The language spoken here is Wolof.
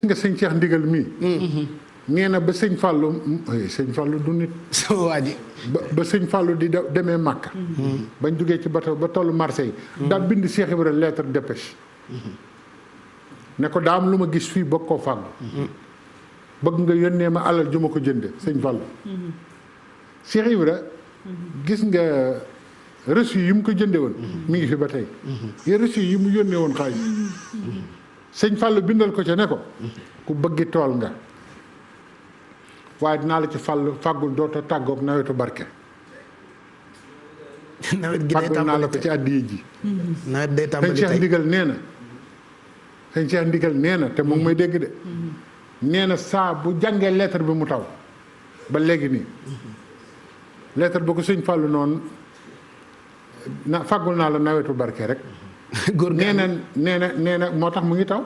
nga sëñ Cheikh ndigal mii. nee na ba sëñ Fallou du nit. waa ji ba sëñ Fallou di demee Màkka. bañ duggee ci bateau ba tollu Marseille. daa bind Cheikh Ibra lettre dépêche. ne ko daa am lu ma gis fii bëgg koo fàggu. bëgg nga yónnee ma alal ju ma ko jënde sëñ Fallou. Cheikh Ibra gis nga reçu yi mu ko jënde woon. mi ngi fi ba tey. yi reçu yi mu yónnee woon xaalis. sëñ Fallou bindal ko ca ne ko. ku bëggi tool nga. waaye dinaa la ci fàggul dootoo tàggoog nawetu barke. nawet gi day fàggul naa la ko ci àddiya ji. nawet day tàmbali tey sëñ Cheikh ndigal nee na. sëñ Cheikh ndigal nee na te moom may dégg de. nee na saa bu jàngee lettre bi mu taw. ba léegi nii. lettre ba ko sëñ Fallou noonu fàggul naa la nawetu barke rek. góor nee na moo tax mu ngi taw.